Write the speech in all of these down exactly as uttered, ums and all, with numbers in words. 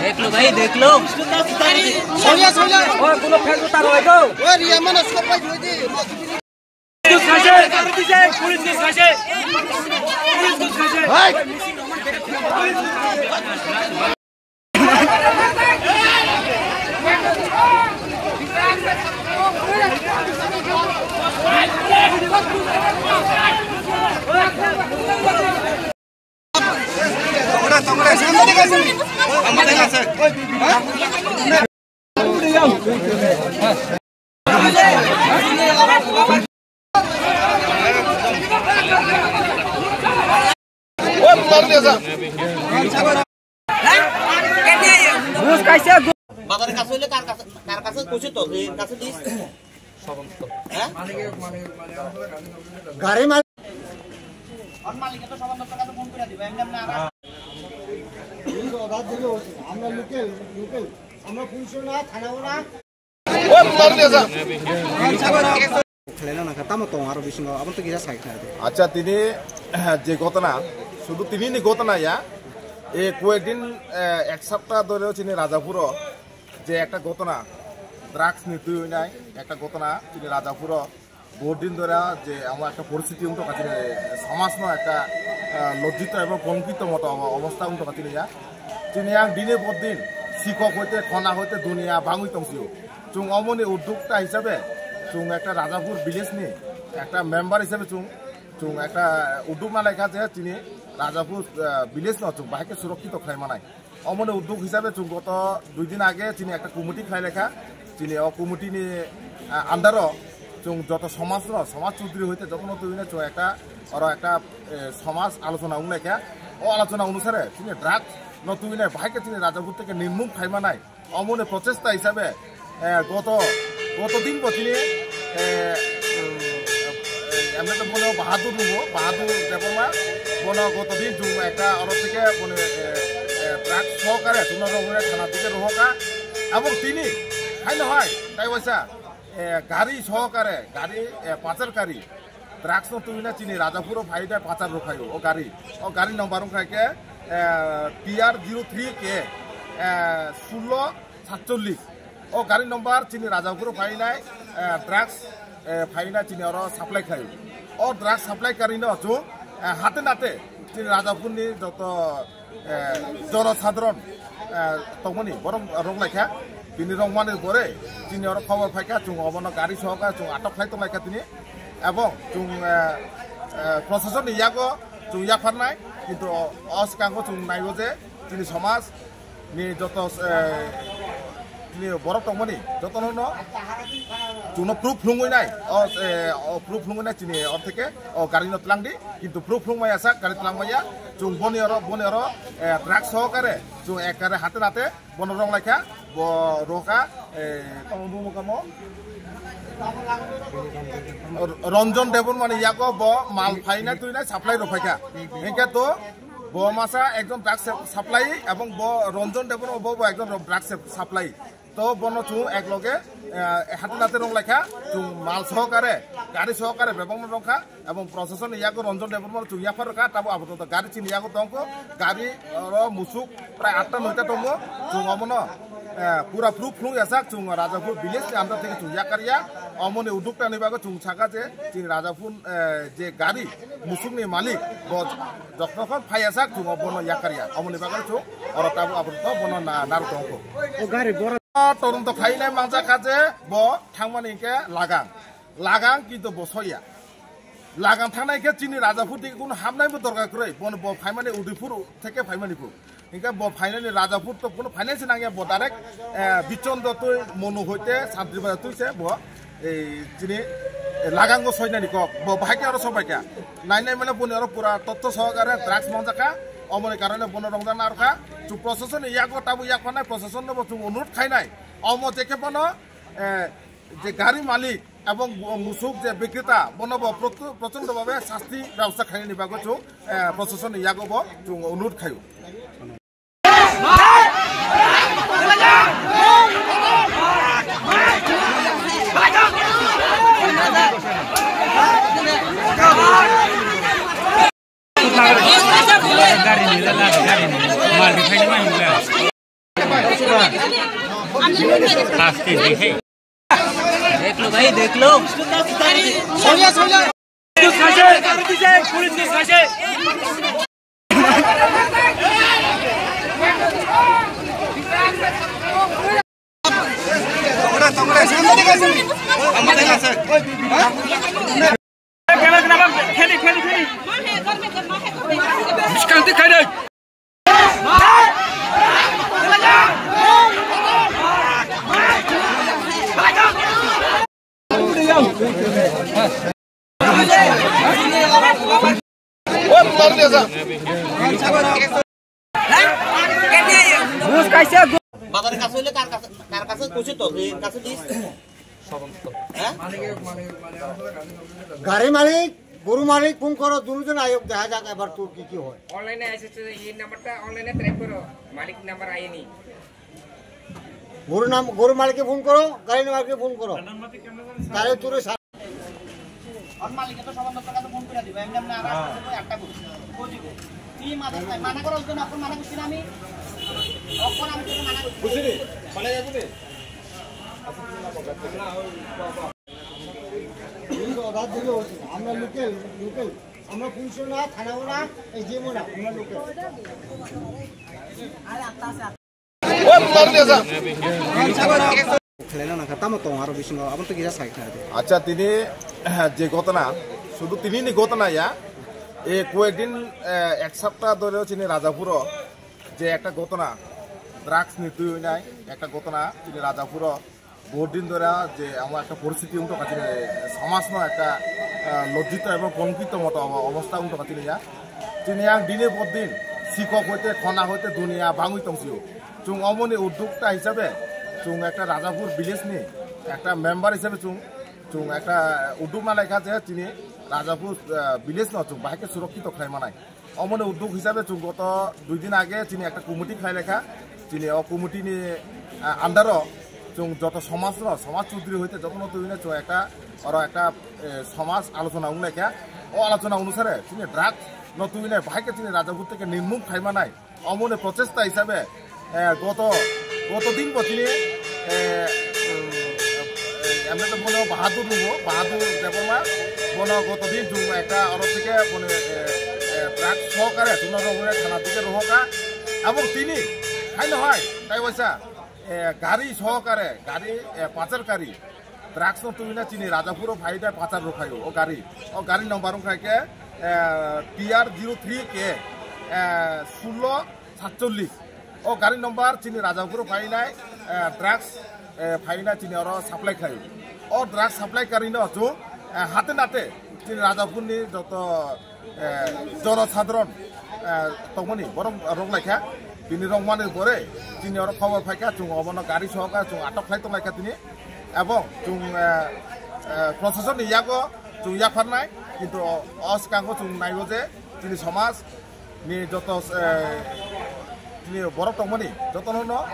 देख लो भाई, देख लो। सोनिया, सोनिया। ओए, कोनो फेंक उतारो, ए दो। ओए, रिया, मने सब भाई धोई दे। पुलिस को खासे, पुलिस को खासे, पुलिस को खासे। বাজারে কাছে হইলে কার কাছে, কার কাছে কইছে তো, যে কাছে দিস। হ্যাঁ? গাড়ি মালিক। ওর মালিকের তো সবার দশটার কাছে ফোন করে দিবে, এমনি এমনি আর আমরা লোকাল, লোকাল। আমরা পুলিশও না, থানাও না। Khlaina nangkha, tamo tongo aro bisingo, abo to kisa sai kha. Acha, tini je ghotona, sudu tini ni ghotona ya, e koyekdin, eh, ek sapta dhore chini Rajapuro je ekta ghotona, drugs ni twi hoinai ekta ghotona chini Rajapuro, bahut din dhore je amo ekta poristiti wngtokha chini somaj no ekta, eh, lojjito eba kolongkito moto obo-, obostha wngtokha chini ya. Chini yang dine bodin sikok hoite khona hoite duniya bangwi tongsio. Chwng omoni uddokta hisabe chwng ekta Rajapur village ni ekta member hisabe chwng, chwng ekta uddok nalaikha je chini Rajapur, ah, village no chwng bahai khe surokkito khlai manai. Omoni uddok hisabe chwng goto dui din age chini ekta committee khlai laikha. Chini o committee ni, ah, under o chwng joto somaj no, somaj chudri hoite jotono twi chwng ekta oro ekta, eh, somaj alochona wnglaikha. O alochona onusare chini drugs no twi bahai khe chini Rajapur theke nirmuk khlai manai. Omoni prochesta hisabe, eh, goto, goto din bo tini, eh, em, eh, emne to bono Bahadur nugo, Bahadur Debbarma, bono goto din chwng ekta oro theke bono, eh, eh, truck sohokare chwngno rohorya thana theke rohoka. Aboni tini, haino hai, tai waisa, eh, gari sohokare, gari, eh, pacar gari, drugs no twi na chini Rajapuro phai da pacar rokhaio o gari. O gari number wngkha khe, eh, T R zero three K, eh, sullo satchollis. O gari number chini Rajapuro phainai, eh, drugs, eh, phainai chini oro supply khlaio. O drugs supply kari no chwng, eh, hate nate chini Rajapurni joto eh, jono sadharon, eh, tongmani borok rok laikha, bini rok mani pore chini oro khobor phaikha, chwng obono gari sohoka chwng atok khlai tonglaikha tini, ebong chwng, eh, eh, proshasonni yago chwng yapharnai, kintu o, o swkango chwng naibo je chini somaj ni joto, eh, chini borok tongmani jotono no chwngno proof phunugwi nai, o, eh, o proof phunugwi nai chini ortheke o gari no twlang di. Kintu proof phunuk maya sak gari twlang maya. Chwng boni oro, boni oro, eh, truck sohokare chwng ekkare hate nate bono rong laikha. Bo roka, eh, tamo bumo kamo? Ranjan Debbarmani yago bo mal phaina tuina supply rok phaikha. Hinkhe to bo masa ekjon drug sup-, supply ebong bo Ranjan Debbarma bo, bo ekjon drug sup-, supply. To bono chwng ekloge, eh, hati nate rong laikha, chwng mal sohokare, gari sohokare bebakno rongkha, ebong proshasonni yago Ranjan Debbarma chwng yaphar rwkha, tabo apatot gari chini yago tongkho, gari oro musuk prai atta noita tongo, chwng omono, eh, pura proof phunuk yasak, chwng Rajapur village ni under theke chwng yakarya, omoni uddokta ni bagwi chwng saka je chini Rajapur, eh, je gari musukni malik bo jokno phai yasak chwng obono yakarya, omoni bagwi chwng oro tabo apatot bono na narwk tongkho. O gari bora. Todonto khainai manjakha je bo thangmani hinkhe Lagang. Lagang kintu bo soya. Lagang thangnai khe chini Rajapur theke kunu hamnai bo dorkar kwrwi. Bono bo phaimani Udaipur theke phaimani bo. Hinkhe bo phainani Rajapur to kunu phainai se nangya bo direct, eh, Bichondro twi Monu hoite Santri Bazar twi se bo ei chini, eh, Lagango soinani kok. Bo bahai khe oro sobaikha. Nainai mane boni oro pura totto sohokare drugs manjakha. Omoni karone bono rongjakna arokha. Chwng proshasonni yago tabo yak phanai proshasonno bo chwng onurot khainai. Omo jekhe bono, eh, je gari malik ebong bu-, musuk je bikreta bono bo protu-, prochondo bhabe sasti byabostha khainani bagwi chwng, eh, proshasonni yago bo chwng onurot khaio. देख लो भाई, देख लो। पुलिस के साथे, पुलिस के साथे। বাজারে কাছে হইলে কার কাছে, কার কাছে কইছে তো, যে কাছে দিস। হ্যাঁ? গাড়ি মালিক, গরু মালিক, ফোন করো, দুজন আয়োগ দেখা যাক এবার তোর কি কি হয়। অনলাইনে এসেছে, এই নাম্বারটা অনলাইনে ট্র্যাক করো, মালিক নাম্বার আইনি। গরু নাম, গরু মালিককে ফোন করো, গাড়ি মালিককে ফোন করো। তাহলে তোর সা- ওর মালিককে তো সবার দপ্তর কাছে ফোন করে দিবে, এমনি আমরা হ্যাঁ। আটটা করছি, কই দিব? কি মালিক নাই? মানা করার জন্য এখন মানা করছি না আমি? এখন আমি তোকে মানা করছি। বুঝলি? মানে এগুলি? আমরা লোকাল, লোকাল। আমরা পুলিশও না, থানাও না, এই জিএমও না, আমরা local. Khlaina nangkha, tamo tong aro bisingo, abo to kisa sai kha. Acha, tini je ghotona, sudu tini ni ghotona ya, e koyekdin, eh, ek sapta dhore chini Rajapuro je ekta ghotona, drugs ni twi hoinai ekta ghotona chini Rajapuro. Bahut din dhore je amar ekta poristhiti wngtokha chini somajno ekta, ah, lojjito ebong kolongkito moto obo-, obostha wngtokha chini ya. Chini ang dine por din sikok hoite, khona hoite duniya bangwi tongsio. Chwng omoni uddokta hisabe chwng ekta Rajapur village ni ekta member hisabe chwng, chwng ekta uddok nalaikha je chini Rajapur, ah, village no chwng bahai khe surokkito khlai manai. Omoni uddok hisabe chwng goto dui din age chini ekta committee khlai lekha. Chini o committee ni, ah, under o chwng joto somaj no, somaj chudri hoite jotono twi hwnwi chwng ekta oro ekta, eh, somaj alochona wng lekha. O alochona onusare chini drugs no twi hwnwi bahai khe chini Rajapur theke nirmuk khai manai. Omoni prochesta hisabe Eh, goto, goto din bo chini, eh, eh, emne to bono Bahadur nugo, Bahadur Debbarma, bono goto din chwng ekta oro theke bono, eh, eh, truck sohokare chwngno rohornai thana theke rohoka. Abong tini, haino hai, tai waisa, eh, gari sohokare, gari, eh, pajar gari. Drugs no twi na chini Rajapuro phai da patar rok phaio o gari. O gari number wngkha khe, eh, T R zero three K, eh, sullo satchollis. O gari number chini Rajapuro phainai, eh, drugs, eh, phainai chini oro supply khlaio. O drugs supply kari no chwng, eh, hate nate chini Rajapurni joto eh, jono sadharon, eh, tongmani borok rok laikha, bini rok mani pore chini oro khobor phaikha, chwng obono gari sohokha, chwng atok khlai tong laikha tini, ebong chwng, eh, eh, proshasonni yago chwng yapharnai, kintu o, o swkango chwng naibo je chini somaj ni joto, eh, chini borok tongmani jotono no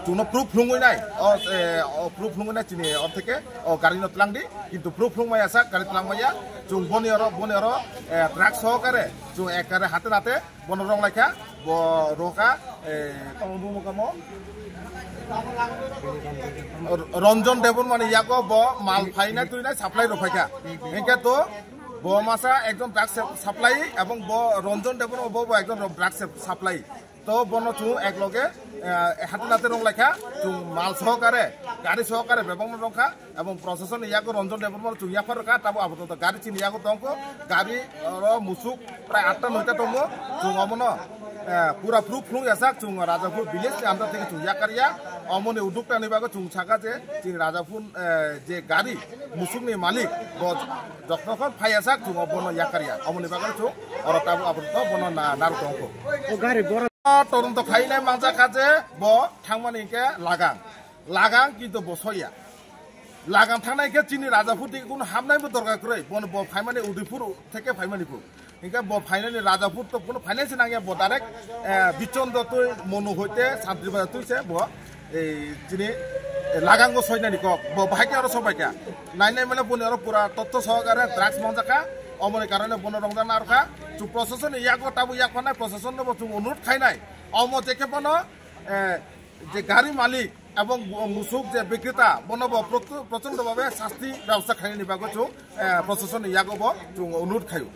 chwngno proof phunugwi nai, o, eh, o proof phunugwi nai chini or theke o gari no twlang di, kintu proof phunugmai ya sak gari twlang maya, chwng boni oro, boni oro, eh, truck sohokare chwng ekkare hate nate bono rong laikha, bo roka, eh, tamo bumo kamo. R-, Ranjan Debbarmani yago bo mal phainai twinai supply rok phaikha. Hinkhe to bo masa ekjon drug sup-, supply ebong bo Ranjan Debbarma bo, bo ekjon drug sup-, supply. To bono chwng ekloge, eh, hati nate rong laikha, chwng mal sohokare, gari sohokare bebakno rongkha, ebong proshasonni yago Ranjan Debbarma chwng yaphar rwkha, tabo apatot gari chini yago tongkho, gari oro musuk prai atta noita tongo, chwng omono, eh, pura proof phunuk yasak, chwng Rajapur village ni under theke chwng yakarya, omoni uddokta ni bagwi chwng saka je chini Rajapur, eh, je gari musukni malik bo Jokhon phaiya sak chwng o bono yakarya. Omoni bagwi chwng oro tabuk apatot bono na-, narwk tongkho. O gari bora. Todonto khainai manjakha je bo thangmani hinkhe lagang. Lagang kintu bo soya. Lagang thangnai khe chini Rajapur theke kunu hamnai bo dorkar kwrwi. Bono bo phaimani Udaipur theke phaimani bo. Hinkhe bo phainani Rajapur to kunu phainai se nangya bo direct, eh, Bichondro twi Monu hoite Santri Bazar twi se bo ei chini, eh, lagango soinani kok, bo bahai khe oro sobai kha. Nainai mane boni oro pura totto sohokare drugs manjakha, Omoni karone bono rongjakna arokha. Chung prosasonni yago tabuk yak phanai prosasonno bo chung onurodh khainai. Omo jekhe bono, eh, je gari malik ebong musuk je bikreta bono bo protu-, prochondo bhabe sasti byabostha khainani bagwi chung, eh, prosasonni yago bo chung onurodh khaio.